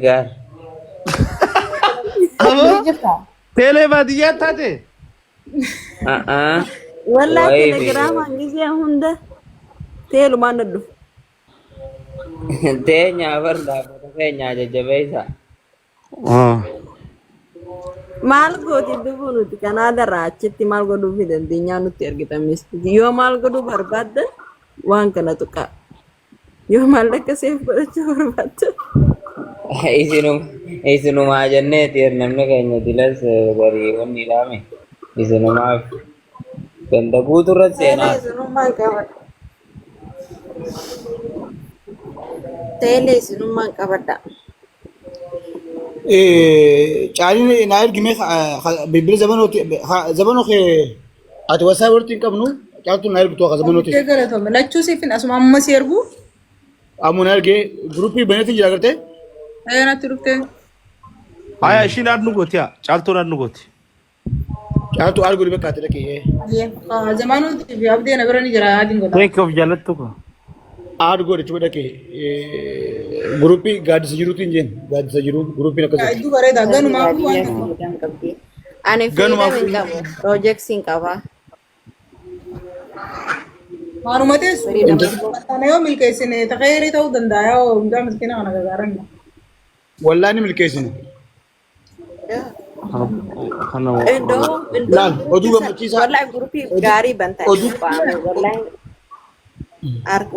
Gargaar. Aboo Jirta. teelee baadiyyaa taate. A'aa. Wallaahi Wayii telegiraamaan gizee hunda teelumaan na dhufu. Teenyaa bar dhaabbata keenyaa jajjabeessa. Maal gooti dubuu nuti Kanaadarraa achitti maal godhuu fi dandeenyaa nutti ergitamis. Yoo maal godhuu barbaaddan waan kana tuqaa. Yoo maallaqa seef godhachuu barbaaddan. Isinum isinumaa jenneeti namni keenya dilas garii wanni dhaame isinumaaf ganda guutuurra Teelee seenaa. isinummaan qabadha. Teelee isinummaan qabadha. Caaliin naa ergime bilbila zabanooti zabanoo kee ati wasaa walitti hin qabnu caaltuun naa ergitu akka zabanootis. Abdee galatoomi. Lachuu siifin asuma amma si ergu. Ammoo naa ergee guruppii baneetiin jira agartee. Ee natti dhuftee. Haya ishiin aad nu gooti yaa caaltuun aad nu gooti. Caaltuu aal godhi bakka ati dhaqee. Zamanuuti fi abdee na bira ni jira adiin godha. Thank you of jaalattu ko. Aad godhi jechuudha dhaqee. Guruppii gaaddisa jiruutu hin jeen gaaddisa jiru guruppiin akkasii. Hedduu bareeda. Ganumaafuu waan Baadiyyaa tokko. fayyadam qabdi. Ani Ganumaaf freedom hin qabu. Projects hin qaba. Waanuma teessu. Freedom. Kana yoo milkeessine takheerii ta'uu danda'a yoo hundaa miskiina kana gargaaranna. Wallaa ni milkeessine. Kana Indoo Laal indoo oduu gammachiisaa wallahi gurupii oduu gaarii bantanii oduu qophaa'ame wallahi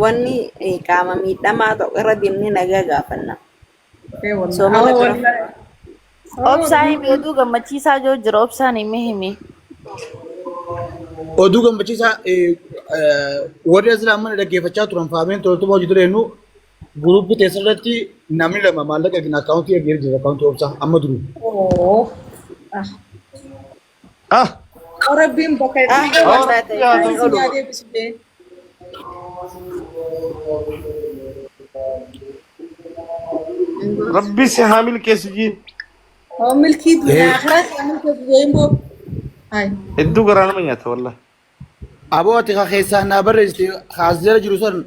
wanni qaama miidhamaa tokko irra deemnee nagaa gaafanna. Ee wallahi. Soomana Awwa bira. wallahi. Obsaa himi oduu gammachiisaa jiru jira obsaan himi himi. Oduu gammachiisaa warri asirraa mana dhaggeeffachaa turan faameen toltuma hojii tureennu guruppii teessan irratti namni lama maallaqa ergina akkaawuntii ergee jira akkaawuntii obsaa amma duru. Oo. Ah. Ah Rabbiin bakka Ah, itti wallahi Rabbi haa ta'e ta'u. si oduu. deebisu jee. Rabbi si haa milkeessu jiin. Oo milkii duniyaa akhiraa si milkeessu jee immoo. Ay. Hedduu garaa nama nyaata wallahi. Aboo ati ka keessaa naa barreessite ka as jala jiru san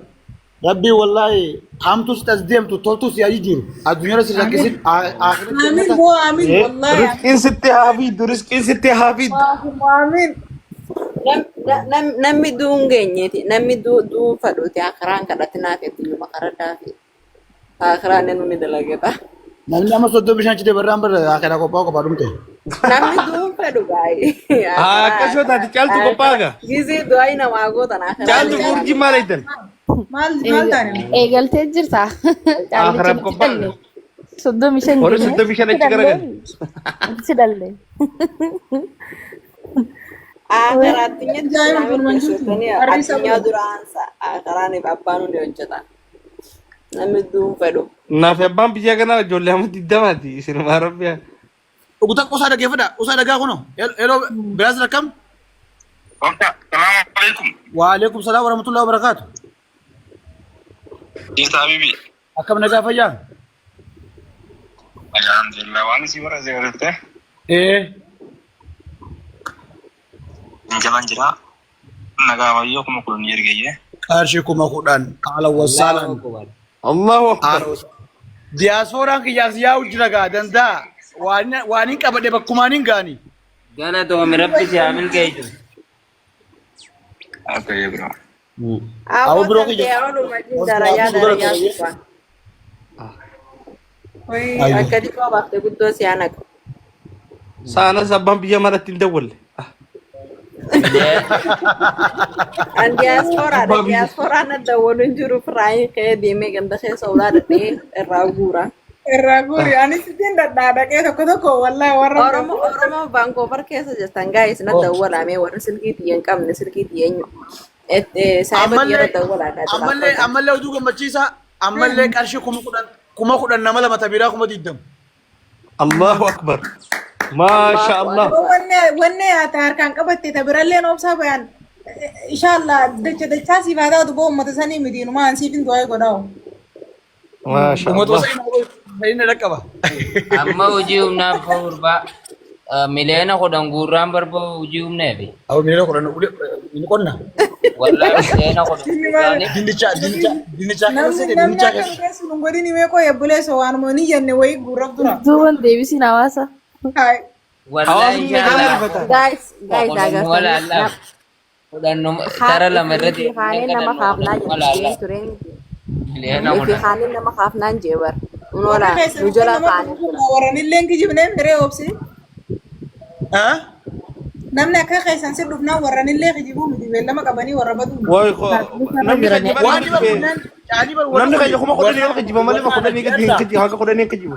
rabbii wallaahi hamtus as deemtu toltus yaa jijjiiru addunyaarra si rakkisin akhiratti Amiin jannata boo amiin Eh, wallahi. Rizqiin sitti haa fiiddu, rizqiin sitti haa fiiddu. Allahumma amiin. Namni du'uun geenyeeti. Namni du'uu fadhuuti akiraan kadhatinaa fi addunyuma karadhaa fi akiraan inni ni dalagata. Namni amma 35 achi dabarraan barra akhiraa qophaa'u qophaa dhumte. Namni du'uu fedhu baay'ee. Haa akkas yoo taate caaltu qophaa'a gaa. Gizee du'aa namaa gootan akiraan. Caaltu fi urjii maal eegdan? Maal maal taane? Eegaltee jirta. Caallichi Akiraaf nutti qophaa'a dhalle. gaa. 35 Warri geenye. 35 achi garagalan. Nutti dhalle. Akiraa addunyaatti Ajaa'ibni sinaa kun waan jirtu. milkeessitanii Harri isa addunyaa godha. duraansa akiraaniif abbaan ni hojjeta. Namni du'uu fedhu. Naaf abbaan biyya kanaa ijoollee amma 20ti. Isinumaa rabbi haa. Uguta usaa dhaggeeffadha usaa dhagaa kunoo yeroo biraas rakkam. Obsa, salaamu alaikum. Waalaikum salaam warahmatullahi wabarakaatu. Jirta habibi. Akkam nagaa fayyaa? Alhamdulillah waan isii warra ziyarate. Ee. Jaban jira. Nagaa wayyoo 10,000 ergeyyee. Qarshii 10,000 haala wasaalaan. Allahu akbar. Allahu akbar. Haala wasaalaan. Diyaaspooraan kiyyaas yaa'u jira gaa danda'a. Waan hin qabadhe bakkumaan hin gaani. Galatoomi rabbi si haa milkeessu. Okay bro. Awwa Aboo biroo tantee kiyya. ooluma darayaa darayaa subbaan. Wayii. Akka xiqqoo baaftee guddoo si haa naqu. Saanas abbaan biyya malatti hin dawwalle. An diyaaspooraadha. Abbaa biyya. Diyaasporaan adda waliin jiru firaayin ka'ee deemee ganda keessa ulaa dhadhee irraa guura. Irraa guuri. Anis ittiin dhadhaa dhaqee tokko tokko wallahi warra Oromoo Oromoo Vancouver keessa jirtan gaa'is na dawwalaamee warra silkii xiyya hin qabne silkii xiyya eenyu. Saayiba Ammallee xiyya dawwalaadhaa jira. ammallee ammallee oduu gammachiisaa ammallee qarshii 10,000 10,000 nama lama tabiraa 20,000. Allahu akbar. Maasha Allah. Wanne wanne ati harkaan qabatte ta biralleen obsaa bayan inshallah dacha dachaa siif haa taatu boo uummata sanii miti numaa an siif hin du'aa godhaa. Maasha Uummata Allah. wasa inni dhaqqaba. Amma hojii humnaaf gurbaa. Miliyoona 10 guurraan barboo hojii humneefi. Awwa miliyoona 10 ni qonna. Wallaahi miliyoona 10 Inni maal? guurraani. Dinnicha dinnicha dinnicha keessa Namni namni dinnicha akka nu keessa. keessa nu godhin himee koo eebbuleessa waanuma ni jenne wayii guurraf dura. Duuban deebisiin hawaasa. Hayi. Wallaahi Hawaasni meeqaan inshallah. arfata? Guys, guys Kudhannuma agartanii laallaa. Kudhannuma haa tara lama irra ifi deemnee kaanee nama kadhannu kaafnaa kudhannuma jette laallaa. jeen turee miti. Miliyoona Ifi 10. kaanee nama kaafnaan jee bar. Warri Unoolaa keessa nu dhufee jala nama kaanee dhufu jira. warranillee hin kijibnee miree obsi. Ah? Namni akka keessan si dhufnaan warranillee kijibuu miti beellama qabanii warra baduu miti. Way namni kan jiban Waan dhiba kunneen caalii bar warri namni kun kan 10,000 warra ol kijiba malee warra 10,000 gadi hin adda. kijibu haga 10 hin kijibu.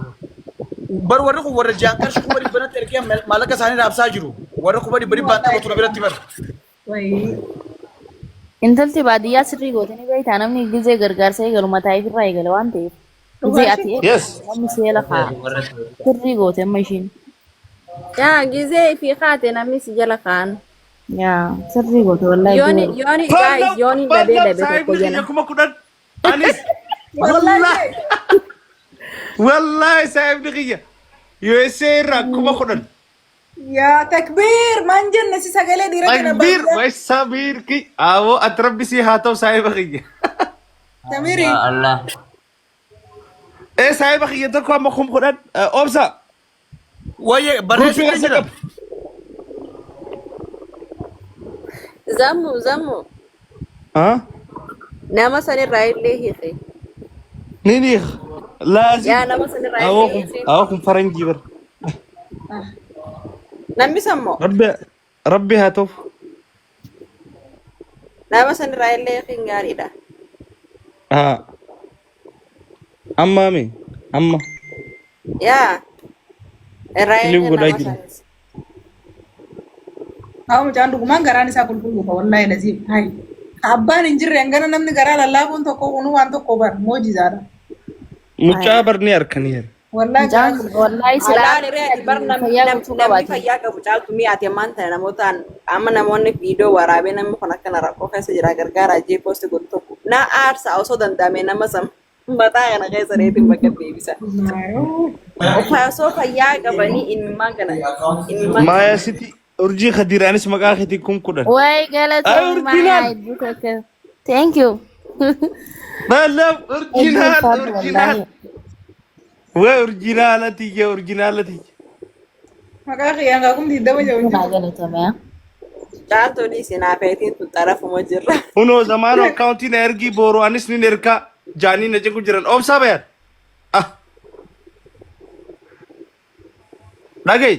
Bar warri kun warra jaan qarshii 100,000tti ergee maallaqa isaanii raabsaa jiru. Warra kuma dhibba dhibbaan taphatu na biratti bar. Wayii. Intalti baadiyyaa sirrii gootanii beektaa namni gizee gargaarsa eegalu mataa ifirraa eegala waan ta'eef. Gizee ati Yes. namni seela kaa sirrii goote amma ishiin. Yaa gizee ifi kaate namni si jala kaan. Yaa sirrii goote wallaahi. Yooni yooni guys yooni dhabee Bal'aa dhabe tokko saayibni jala. kiyya 10,000. Anis wallaahi wallaahi saayibni kiyya USA irraa 10,000. Yaa takbiir maan jenne si sagalee dhiira kana Takbiir baay'ee. way sabiir ki awoo ati rabbi si haa ta'u saayiba kiyya. Tamiri. Ya Allah. Ee saayiba kiyya tokko amma 10,000 obsa. Wayyee Gruupii barreessuu keessa jira. qabu. Zammu zammu Ah? nama sanirraa illee hiike. Ni ni laazim. Yaa nama sanirraa Awoo illee kun hiike. awoo kun faranjii bar. Namni sammoo Rabbi rabbi haa ta'u. nama sanirraa illee hiikin gaariidha. Haa. Amma mi amma Yaa irraa Iluu illee godhaa nama jira. sanis. Haa mucaan dhugumaan garaan isaa qulqulluudha wallaahi laziim. Hayi. Abbaan hin jirre hangana namni garaa lallaafuun tokko kunuu waan tokko bar moojizaadha. Mucaa barni harkaniira. Wallaahi Mucaan garaa kun wallaahi silaa Alaan irree ati bar fayyaa guutuu namni qabaate. fayyaa qabu caaltu mi'aati ammaan tana namootaan amma namoonni viidiyoo waraabee namni kun akkana rakkoo keessa jira gargaaraa jee poosti godhu tokko na aarsaa osoo danda'ame nama san mataa kana keessa reetiin bakka deebisa. Osoo fayyaa qabanii imimmaan kana imimmaan kana. Maaya City urjii Khadiir anis maqaa keetiin 10,000. Way Ay galatoomi original. maayaa hedduu takka. Thank you. Malam Hedduu original ulfaatu original. wallaahi. Way original tiyya original tiyya. Maqaa kiyyaan kaa 20,000 jedhu Hedduu naa jiru. galatoomi. Caaltuun isin hafeetiin tun xarafuma jirra. Hunoo zamaanoo akkaawuntii na ergii booroo anis nin ergaa jaanii na ciqu jiran obsaa bayaan. Ah. Dhagayi.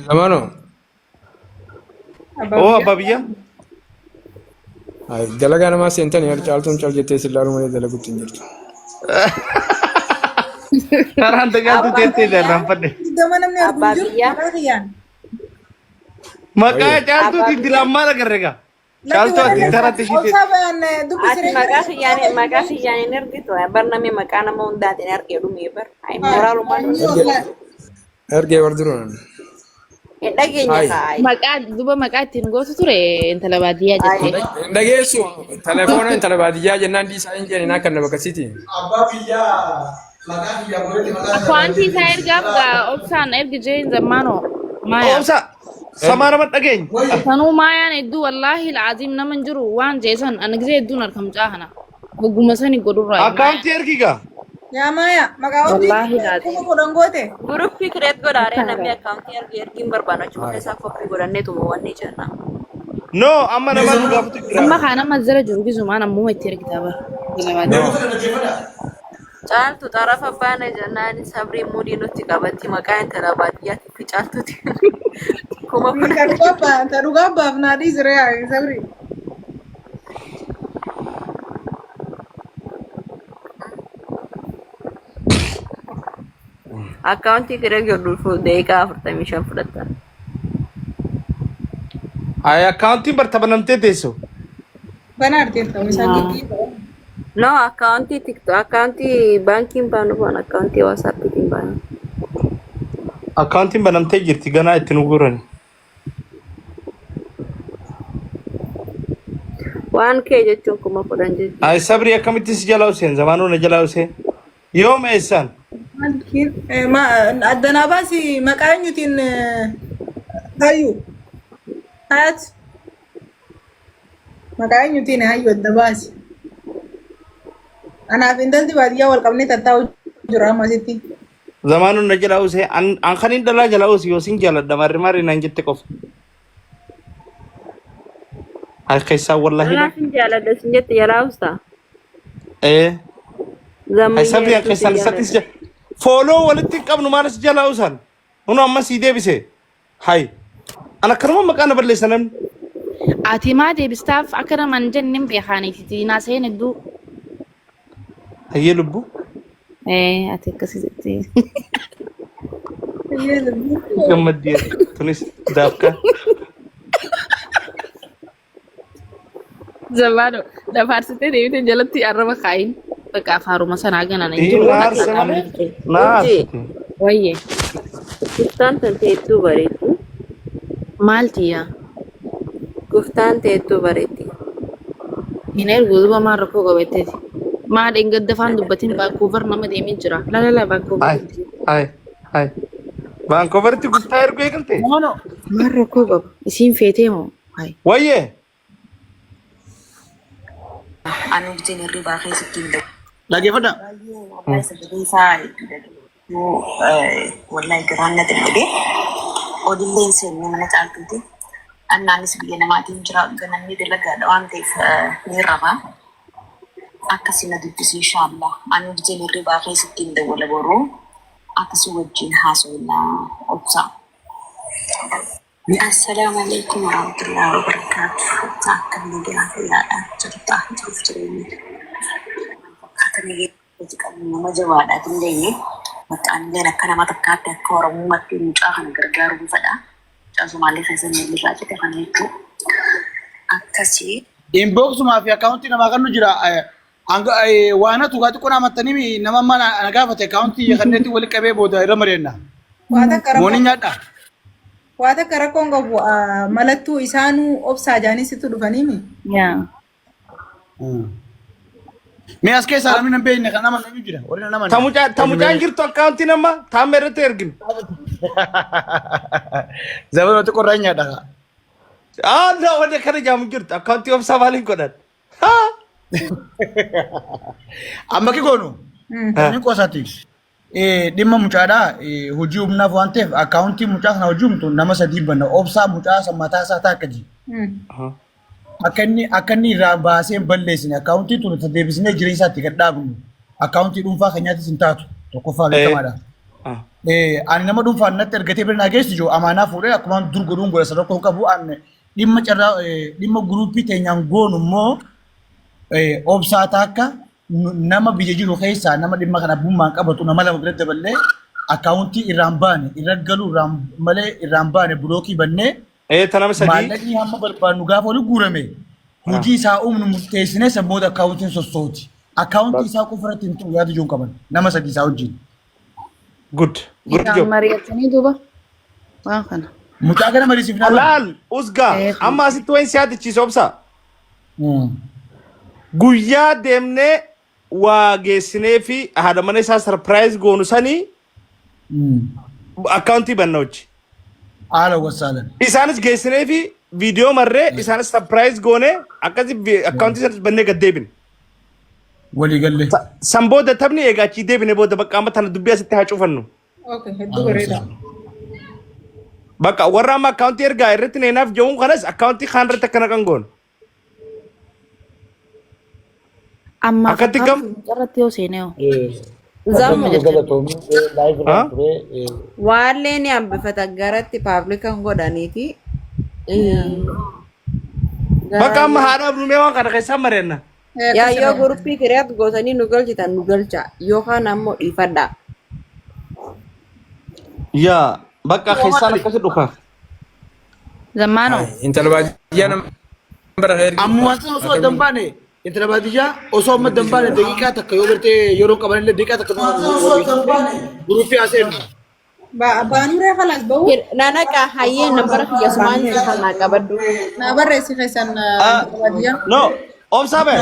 Zamaanoo. Oo abbaa biyyaa. Dalagaa namaa seentanii har caaltuun cal jettee si ilaaluu malee dalaguutti hin jirtu. Karaan tagaatu Abbaa teessee biyyaa irraanfadhe. 20 namni argu abbaa hin jiru biyyaa maqaa kiyyaan. Maqaa Wayyee. abbaa caaltuutiin biyyaa dilaan maal agarre gaa? Lakki Caaltuu warra ati taratti ishii obsaa bayaan dubbisi ati maqaa kiyyaan maqaa kiyyaan hin ergitu bar namni maqaa nama hundaatiin argee dhumee bar ay moraalumaan Inni Ergee wallaahi. ergee war duruun. hin dhageenye Hayi. kaa ay Maqaa duba maqaa ittiin gootu ture intala baadiyyaa ay jettee. Hin dhageessu telefoona intala baadiyyaa jennaan dhiisaa hin jedhin akka nama akkasiiti. Abbaa biyyaa maqaa kiyyaa godhate maqaa Akkaawuntii isaa ergaaf gaa obsaan ergi jeen zammaanoo maaya. Obsa samaa nama dhageenya. Sanuu maayaan hedduu wallaahi laaziim nama hin jiru waan jeesan ani gisee hedduun argamcaa kana. Hogguma sani godhurraa maayaan. Akkaawuntii ergi gaa. Yaa maaya maqaa urjii Wallaahi laaziim. 10,000 goote. Guruppii kireet godhaaree Akkana namni gaa. akkaawuntii ergi ergiin barbaadu achuma Hayi. keessaa koppii godhanneetuma wanni jenna. No amma nama nu gaafatu jira. Amma kaa nama jala jiru gisumaan ammuma itti ergitaa bara. Intala baadiyyaa. No. Caaltu xarafa baana jennaan sabrii muudii nutti qabatti maqaa intala baadiyyaatti fi caaltuuti. 10,000. Ta dhugaa abbaaf naa dhiisire yaa sabri. Akkaawuntii kireet godhuuf daqiiqaa 45 fudhatta. Ay akkaawuntiin bartabanamtee teessu. Banaa arteerta isaan giddii. No, akkaawuntii TikTok, akkaawuntii baankiin baanu baan akkaawuntii WhatsAppiitiin baanu. Akkaawuntiin banamtee jirti ganaa itti nu guurani. Waan kee jechuun 10,000 jechuudha. Ay sabrii akkamitti si jalaa useen zamaanuu na jalaa useen. Yoom eessaan? Addanaa baasi maqaa eenyutiin hayyu? Hayat. Maqaa eenyutiin hayyu adda baasi. Anaaf intalti baadiyyaa wal qabnee tattaa'u jira amma asitti. Zamaanuun na jalaa usee an kan hin dhalaa jalaa usi yoo sin jaaladha marri marri naan jette qofa. Harka isaa wallaahi. Kanaaf hin jaaladha sin jette jalaa ustaa. Ee. Zammayyaa Sabri hedduu si keessan isattis jaaladha. fooloo walitti hin qabnu maalis jalaa usan. Hunu amma sii deebise. Hay. Ana akkanuma maqaa na balleessa namni. Ati maa deebistaaf akka nama hin jenne hin beekaaniiti. Naaseen hedduu. Hayyee lubbuu. Ee ati akkasii jettee. Gammaddee tunis daafkaa. Zabaano lafaarsitee deebitee jalatti arraba kaayin. Bakka afaaruma sanaa ganana hin Ee jiru na waan aarse akka malee. qaamni Na Urjii aarsite. Wayyee goftaan tan teettuu bareetti. maal tiyyaa? Goftaan teettuu bareetti. Hin ergu duuba maal rakkoo qabatteeti. Maal dheengadda afaan dubbatiin Vancouver nama deemee jira. La la la Vancouver. Ay ay ay. Vaankooveritti guftaa erguu eegalte? No, no. Maal rakkoo qaba? Isiin feetee moo? Hai. Wayyee. Ani wajjin hirribaa keessatti hin danda'u. Dhaggeeffadhaa. Baay'ee wallahi sagalee isaa hedduu dhaggeeffachuu wallahi garaan na dadhabee olillee hin seenne mana caaltuuti. Annaanis biyya namaatiin jira ganamni dalagaadha waan ta'eef ni rafaa. Akkasi na dubbisi inshaallah. Ani wajjin hirribaa keessatti hin dawwala boruu akkasi wajjin haasofna obsaa. Assalaamu alaikum warahmatullahi wabarakaatuh. Akkam nagaa fayyaadha jirta jiruuf jireenya. Fakkaata nageenya qabnu nama jabaadha dandeenye. Maqaan illee akka nama takkaatti akka Oromummaatti mucaa kana gargaaruun fedha. Mucaa Somaalee keessa miilli cite kana jechuudha. Akkasii. Inboxumaa fi akkaawuntii namaa kan nu jira. Waan hatu gaa xiqqoo namattanii nama amma na gaafate akkaawuntii kanneetti walitti qabee booda irra mari'anna. Waa takka Mooniin rakkoo nyaadha. waa takka rakkoon qabu malattuu isaanuu obsaa jaanii sitti dhufaniimi. Yaa. Mee as keessaa namni nan beekne kan amanne eenyu jira? Warri nan amanne. Tamucaan jirtu akkaawuntiin amma taamma irratti erginu. Zabana xiqqoo irraa nyaadha. Ah, no, wanda kana jaamu jirtu akkaawuntii obsaa maaliin godhan? Haa. Amma ki goonu? Inni qosaati. Dhimma mucaadhaa hojii humnaaf waan ta'eef akkaawuntii mucaa kana hojii humtu nama sadii banna. Obsaa mucaa san mataa isaa taakka ji. Akka inni irraa baasee hin balleessine akkaawuntii tun itti deebisnee jireenya isaatti gad dhaabnu akkaawuntii dhuunfaa keenyaattis hin taatu tokkoffaa beekamaadha. Ani nama dhuunfaan natti ergatee bira naa geessu jiru amaanaa fuudhee akkuma dur godhuun godha sadarkaa hin qabu ani dhimma carraa dhimma guruupii teenyaan goonu immoo obsaa taakka nama biyya jiru keessaa nama dhimma kana abbummaan qabatu nama lama bira daballee akkaawuntii irraan baane irra galuu irraan malee irraan baane bulookii bannee Ee, ta nama sadii. Maallaqni hamma barbaannu gaafa oli guurame hojii isaa uumnu murteessinee san booda akkaawuntiin sossooti. Akkaawuntii isaa qofa irratti hin ta'u yaada ijoon qaban nama sadii isaa wajjin. Good. Good Isaan job. mari'atanii duuba waan kana. Mucaa kana mariisifnaa bana. Laal usgaa amma asitti wayin si yaadachiise obsa. Guyyaa deemnee waa geessinee fi haadha mana isaa surprise goonu sanii akkaawuntii banna hojii. Haala wasaalan. Isaanis geessinee fi viidiyoo marree isaanis surprise goone akkasi akkaawuntii sanis bannee gad deebine. Walii galle. San booda taphni eegaa achii deebine booda bakka amma tana dubbii asitti haa cufannu. Okay, hedduu bareeda. Bakka warra amma akkaawuntii ergaa irratti neenaaf jehuun kanas akkaawuntii kaan irratti akkana kan goonu. Ammaaf Akkatti gam irratti yoo seenee hoo. Zammo Galatoomii live Ha? irraan ture. Waallee ni hambifata garatti paablikan godhaniiti. Bakka amma haadhaaf numee waan kana keessaa mari'anna. Yaa yoo guruppii kireet gootanii nu galchitan nu galcha yookaan ammoo dhiifadha. Yaa bakka keessaan akkasi dhuka. Zammaanoo. Intala baadiyyaa nama bara ergi. Amma waan sana osoo adda hin baane intala baadiyyaa osoo amma adda hin baane daqiiqaa takka yoo gartee yeroo qaban illee daqiiqaa takka osoo adda hin baane guruppii haasa'e. Baanuu reefa las bahu. Nanaqa hayyee nambara kiyya sumaan kanaa qabadhu. Naa barreessi keessan baadiyyaa. No, obsaa bee.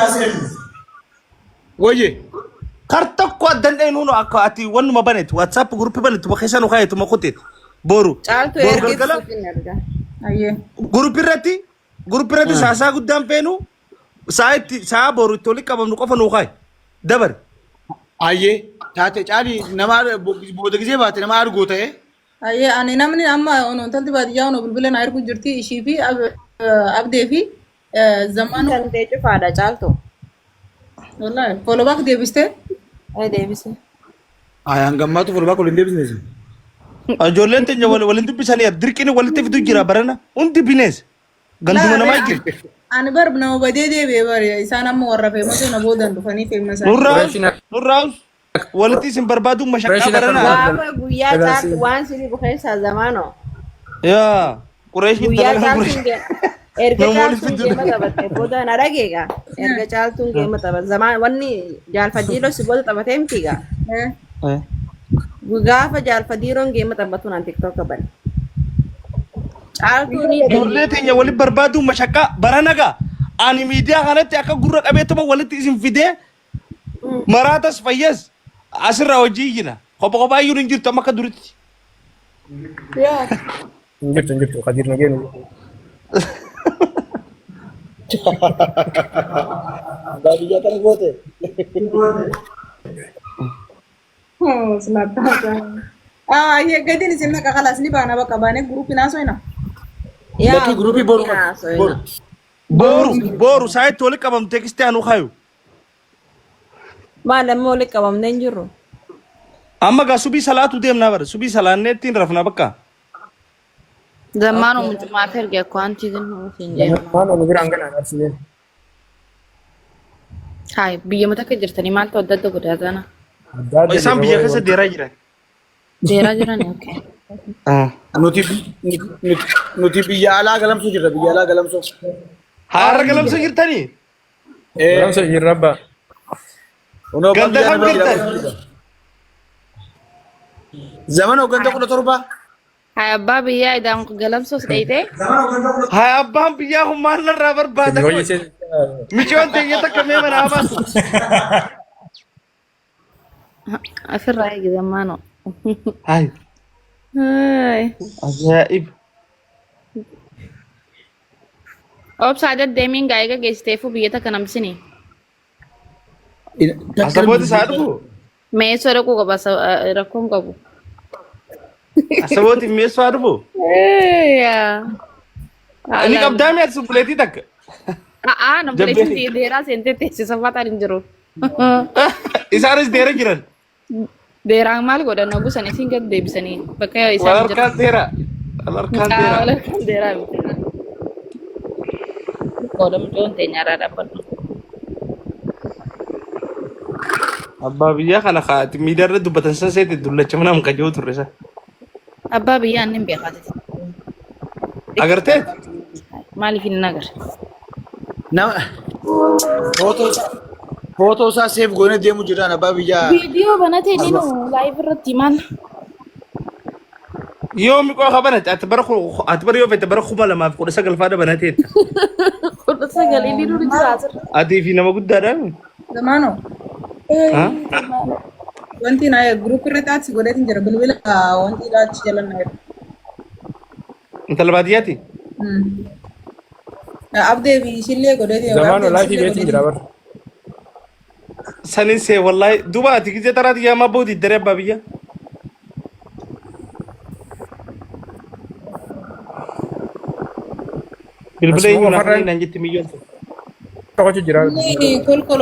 Wayye. Kar tokko addan dhaynu nu akka ati wannuma banetu WhatsApp group banetu keessa nu kaayetuma kuteet. Boru. Caaltu Boru ergeetu galgala siif hin erga. Ayyee. group irratti group irratti saasaa guddaan feenu saa itti saa boru itti walitti qabamnu qofa nu kaayi. Dabare. Ayyee taate caali nama booda gisee baate nama arguu ta'e. Ayyee ani namni amma ono intalti baadiyyaa ono bilbila na ergu jirti ishii fi abdee fi zamaanu. Kan ta'e cufaadha caaltu. Wallahi follow back deebistee. Ay deebise. Ay hangammaatu fuulbaa kun hin deebisne isin. Ijoolleen teenya waliin dubbisanii dirqiin walitti fidu jira barana hundi bineensa. Ganduma namaa jira. Ani bar nama badee deebi'ee bari isaan amma warra feemasoo na boodan dhufanii feemasaa. Nurraa'us nurraa'us walitti isin barbaadu mashaqqaa Reeshin akka barana. Gaafa guyyaa caaltu waan sirrii bukeessaa zamaanoo. Yaa Qureeshiin Guyyaa dalagaa caaltuun Qureesh. erga Nama walitti caaltuun fidu. geema taphatte booda na dhageega. Erga caaltuun geema taphatte zamaan wanni jaalfadiiloo si booda taphatee mitiiga. Gaafa jaalfadiiroon geema taphatu naan tiktoka bane. Caaltuun Ijoollee teenya walitti barbaadu mashaqqaa barana gaa. Ani miidiyaa kanatti akka gurra qabeetuma walitti isin fidee maraatas fayyas asirraa hojii iyyina. Kopha kophaa iyyuu hin jirtu amma akka duritti. Hin jirtu hin jirtu Kadir nageen. Baadiyyaa kana goote. Ayyee gadiin isin naqa kalaas ni baana bakka baanee guruupii naasoo ina. Yaa Lakkii guruupii boru haasoo boru. Boru boru saayitti walitti qabamtu teekistii anuu kaayu. Maal amma walitti qabamnee hin jirru. Amma gaa subii salaatu deemnaa bara subii salaannee ittiin rafna bakka. Zammaanoo mucumaaf erge akka wanti siin jedhu. Maal onu biraan ganaan arsineen. Hayi biyya mata akka jirtanii maaltu adda adda godhaa taana? Adda adda Isaan jira biyya wayi keessa wanti. deeraa jiran. Deeraa jirani okay. Nuti nuti nuti biyya alaa galamsuu jirra biyya alaa galamsuu. Haarra galamsa jirtanii? Galamsa jirra abbaa. Kunoo Ganda biyya kam alaa jirtan? galamsuu jirra. Zamana hogganta 17. Hayi abbaa biyyaa idaan galamsoos dheeyitee? Haa abbaan biyyaa kun maal narraa barbaada Inni qoy? hojii ishee Micoon teenya takka mee manaa baasu. Asirraa eegi zammaanoo. Hayi Hayi. ajaa'iba. Obsaa deddeemiin gaa'ee gaggeessiteefuu biyya takka namsini. Asaboota isaa dhufu. Meessoo dhaquu qaba rakkoon qabu. Asabooti mi'eessuu haa dhufu. Yaa. Inni qabdaa mi'a subuleetii takka. A'aa na Jabbeetii. buleetiin deeraa seentee teessisa fataan hin jiru. Isaanis deera jiran. Deeraan maal godhan hogguu sana isin gad deebisanii bakka Wal isaan jiran. harkaan deera. Wal harkaan Aa, deera. wal harkaan deeraa miti. Qooda mucoon teenyaarraa dhaabbadhu. Abbaa biyyaa kana kaa'ati miidiyaa irra dubbatan san seete dullacha mana muka jiru turre san. Abbaa biyyaa inni hin beekaati. Agartee? Maaliif hin agarre? Nama footoo isaa seef goonee deemu jiraan abbaa biyyaa. Viidiyoo banatee ni nu laayiv irratti maal? Yoo miqoo ka banate ati bara ati bara yoo fette bara 2019 faadha banateetta. 19 inni duri jira asirra. Atii fi nama guddaadhaan. Zamaano wanti na group irratti achi godheetin jira bilbila wanti achi jala na erga. Intala baadiyyaati. Abdee fi ishillee godheetin Zamaanoo laayifii beetiin jira bara. Sanin see wallahi duuba ati gizee taraati yaa maa boodi daree abbaa biyya. Bilbila Asuma eenyu naaf farra naan jetti miyyoon. tokkotu jira. Kolkolo.